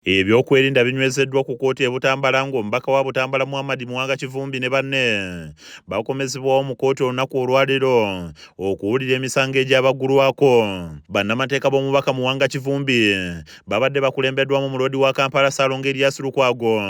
Ebyokwerinda binywezeddwa ku kkooti e Butambala ng'omubaka wa Butambala Muhammad Muwanga Kivumbi ne banne bakomezebwawo mu kkooti olunaku olwaleero okuwulira emisango egyabaggulwako. Bannamateeka b'omubaka Muwanga Kivumbi babadde bakulembeddwamu Muloodi wa Kampala Ssaalongo Erias Lukwago,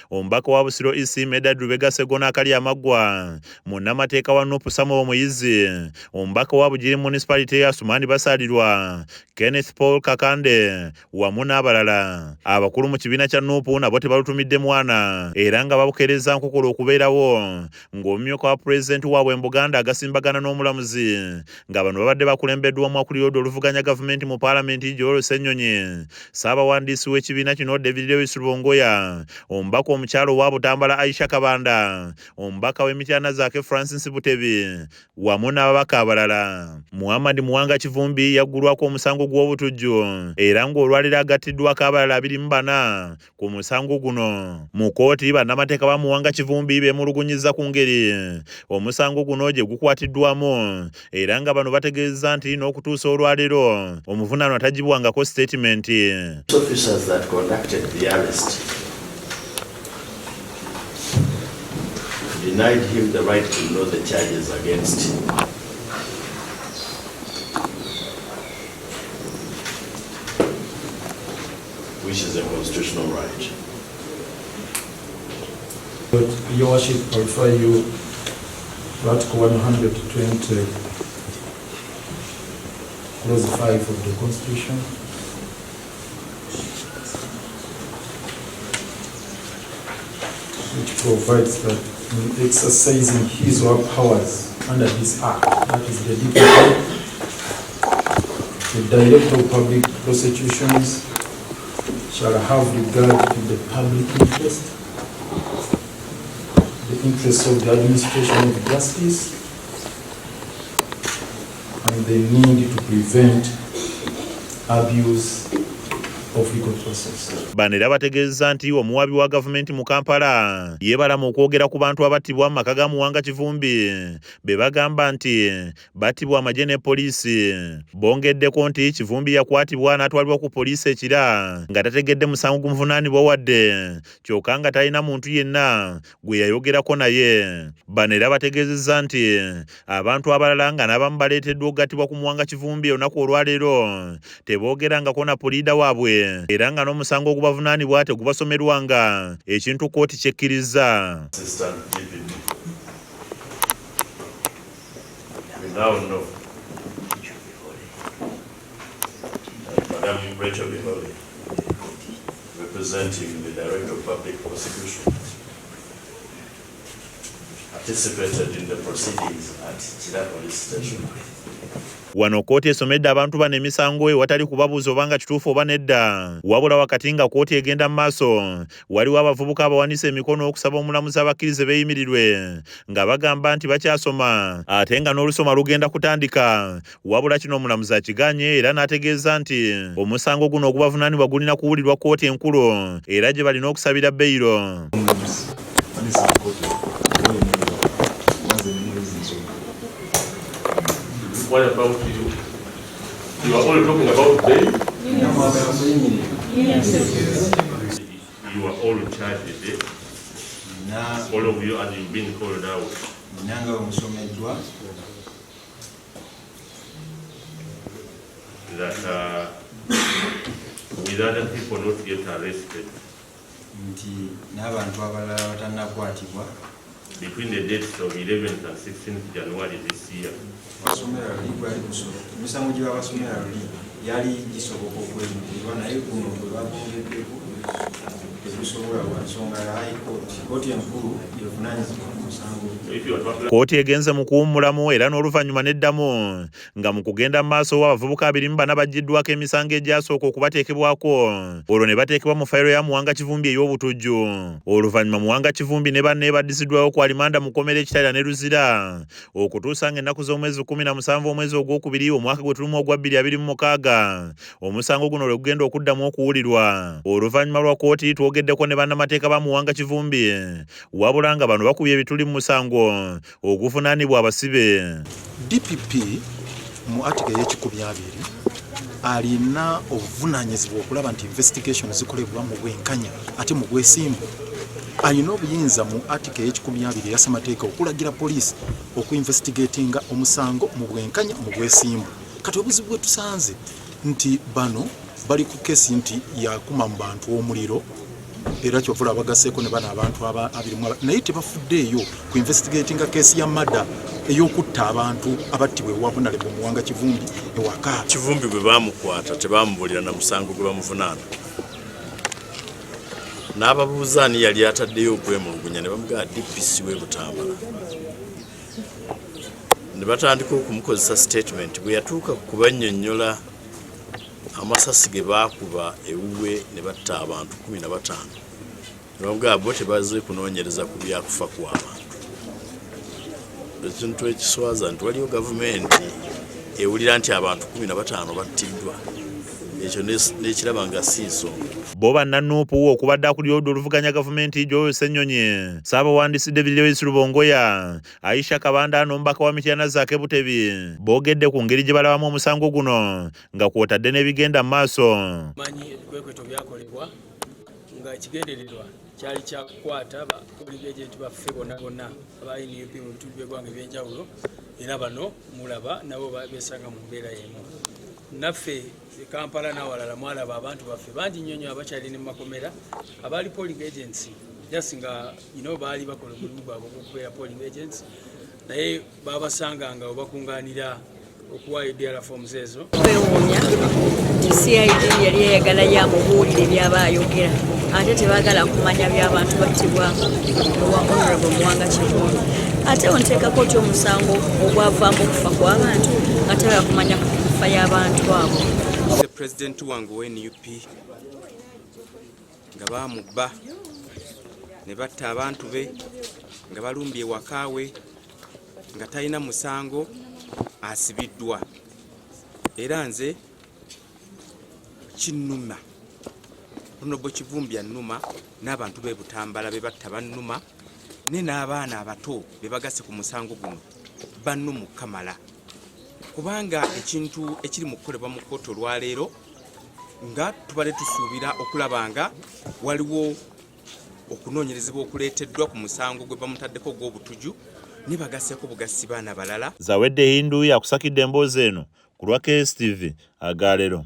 omubaka wa Busiro East Medard Lubega Sseggona Akalya Amaggwa, munnamateeka wa Nup Samuel Muyizzi, omubaka wa Bugiri Municipality Asuman Basalirwa, Kenneth Paul Kakande wamu n'abalala. Abakulu mu kibiina kya Nup nabo tebalutumidde mwana era nga babukeereza nkokola okubeerawo ng'omumyuka wa pulezidenti waabwe mu Buganda agasimbagana n'omulamuzi nga bano babadde bakulembeddwamu akulira oludda oluvuganya gavumenti mu paalamenti Joel Ssenyonyi, ssaabawandiisi w'ekibiina kino David Lewis Rubongoya, omubaka omukyala owa Butambala Aisha Kabanda, omubaka w'e Mityana Zaake Francis Butebi wamu n'ababaka abalala. Muhammad Muwanga Kivumbi yaggulwako omusango gw'obutujju era ng'olwaleero agattiddwako abalala 24 ku musango guno. Mu kkooti, bannamateeka ba Muwanga Kivumbi beemulugunyizza ku ngeri omusango guno gye gukwatiddwamu era nga bano bategeezezza nti n'okutuusa olwaleero omuvunaanwa taggyibwangako sitatimenti. Officers that conducted the arrest denied him the right to know the charges against him. Which is a constitutional right. But Your Worship, I refer you to Article 120, Clause 5 of the Constitution, which provides that in exercising his or her powers under this Act, that is the DPP, the Director of Public Prosecutions shall have regard to the public interest, the interests of the administration of justice, and the need to prevent abuse of legal process. Bano era bategeezezza nti omuwaabi wa gavumenti mu Kampala yeebalama okwogera ku bantu abattibwa mu maka ga Muwanga Kivumbi be bagamba nti battibwa amagye ne poliisi. Bongeddeko nti Kivumbi yakwatibwa n'atwalibwa ku poliisi e Kira nga tategedde musango gumuvunaanibwa wadde kyokka nga talina muntu yenna gwe yayogerako naye. Bano era bategeezezza nti abantu abalala nga n'abamu baleeteddwa okugattibwa ku Muwanga Kivumbi olunaku olwaleero teboogerangako na puliida waabwe era nga n'omusango ogubavunaanibwa tegubasomerwanga ekintu kkooti ky'ekkirizza. Assistant DPP. We now know that Madam Rachel Biholi, representing the Director of Public Prosecution, participated in the proceedings at Kira Police Station. Wano kkooti esomedde abantu bano emisango ewatali kubabuuza oba nga kituufu oba nedda. Wabula wakati nga kkooti egenda mu maaso, waliwo abavubuka abawanise emikono okusaba omulamuzi abakkirize beeyimirirwe nga bagamba nti bakyasoma ate nga n'olusoma lugenda kutandika. Wabula kino omulamuzi akiganye era n'ategeeza nti omusango guno ogubavunaanibwa gulina kuwulirwa kkooti enkulu era gye balina okusabira beyiro. Omulamuzi Vanessa Nkoto maze nemuweza ensonga. What about you? You are all talking about bail? Yes. You are all charged, eh? Na All of you as you've been called out. Nanga bwe musomeddwa That with other people not yet arrested, nti n'abantu abalala batannakwatibwa between the dates of 11th and 16th January this year, basomera luli gwali gusoboka emisango gye babasomera luli yali gisoboka okweyimirirwa naye guno gwe bagongeddeko tegusobola lwa nsonga ya High Court kooti enkulu yevunaanyizibwa ku musango. So if you are to apply Kkooti egenze mu kuwummulamu era n'oluvannyuma n'eddamu nga mu kugenda mu maaso abavubuka 24 baggyiddwako emisango egyasooka okubateekebwako olwo ne bateekebwa mu fayiro ya Muwanga Kivumbi ey'obutujju. Oluvannyuma Muwanga Kivumbi ne banne baddiziddwayo ku alimanda mu kkomera e Kitalya ne Luzira okutuusa ng'ennaku z'omwezi 17 omwezi ogwokubiri omwaka gwe tulimu ogwa 2026 omusango guno lwe gugenda okuddamu okuwulirwa. Oluvannyuma lwa kkooti twogeddeko ne bannamateeka ba Muwanga Kivumbi wabula nga bano bakubye ebituli mu musango oguvunaanibwa abasibe. DPP mu article ey'ekikumi abiri Alina obuvunaanyizibwa okulaba nti investigation zikolebwa mu bwenkanya ate mu bwesimbu. Alina obuyinza mu article ey'ekikumi eya ssemateeka okulagira poliisi okuinvestigatinga omusango mu bwenkanya, mu bwesimbu. Kati obuzibu bwe tusanze nti bano bali ku kesi nti yakuma mu bantu omuliro, era kyovula bagaseeko ne bano abantu abiri, naye tebafuddeeyo ku investigatinga kesi ya murder ey'okutta abantu abattibwa ewa Honorable Muwanga Kivumbi ewaka. Kivumbi bwe bamukwata, tebamubuulira na musango gwe bamuvunaana. N'ababuuza ani yali ataddeyo okwemulugunya, ne bamugamba DPC w'e Butambala, ne batandika okumukozesa statement. Bwe yatuuka ku kubannyonnyola amasasi ge baakuba ewuwe ne batta abantu 15, ne bamugamba bo tebazze kunoonyereza ku byakufa kw'abantu. Ekintu ekiswaza nti waliyo gavumenti ewulira nti abantu 15 battiddwa, ekyo nekiraba nga si nsonga. Bo bannanuupu, okubadde akulira oludda oluvuganya gavumenti Joel Ssenyonyi, Ssaabawandiisi David Lewis Rubongoya, Aisha Kabanda n'omubaka wa Mityana Zaake Butebi, boogedde ku ngeri gye balabamu omusango guno nga kwotadde n'ebigenda mu maaso. Manyi ebikwekweto byakolebwa nga ekigendererwa kyali kyakukwata ba polling agent baffe bonna bonna aba NUP mu bitundu by'eggwanga ebyenjawulo, era bano mulaba nabo besanga mu mbeera y'emu. Naffe e Kampala n'awalala mwalaba abantu baffe bangi nnyo nnyo abakyali ne mumakomera abaali polling agents, just nga baali bakola omulimu gwabwe ogw'okubeera polling agents, naye babasanga nga webakungaanira okuwaayo DR forms ezo. Kwewuunya nti CID yali eyagala yamubuulire byaba ayogera, ate tebaagala kumanya by'abantu battibwa ewa Honorable Muwanga Kivumbi. Ate onteekako otya omusango ogwavaamu okufa kw'abantu nga tebagala kumanya kufa y'abantu abo? Nze pulezidenti wange owa NUP nga bamubba ne batta abantu be, nga balumbye ewaka we nga talina musango, asibiddwa. Era nze kinnuma, Honorable Kivumbi annuma, n'abantu b'e Butambala be batta bannuma, ne n'abaana abato be bagasse ku musango guno bannuma okukamala, kubanga ekintu ekiri mu kukolebwa mu kkooti olwaleero, nga tubadde tusuubira okulaba nga waliwo okunoonyerezebwa okuleeteddwa ku musango gwe bamutaddeko ogw'obutuju, ne bagasseko bugassi baana balala. Zawedde Hindu yakusakidde emboozi eno ku lwa KSTV agaleero.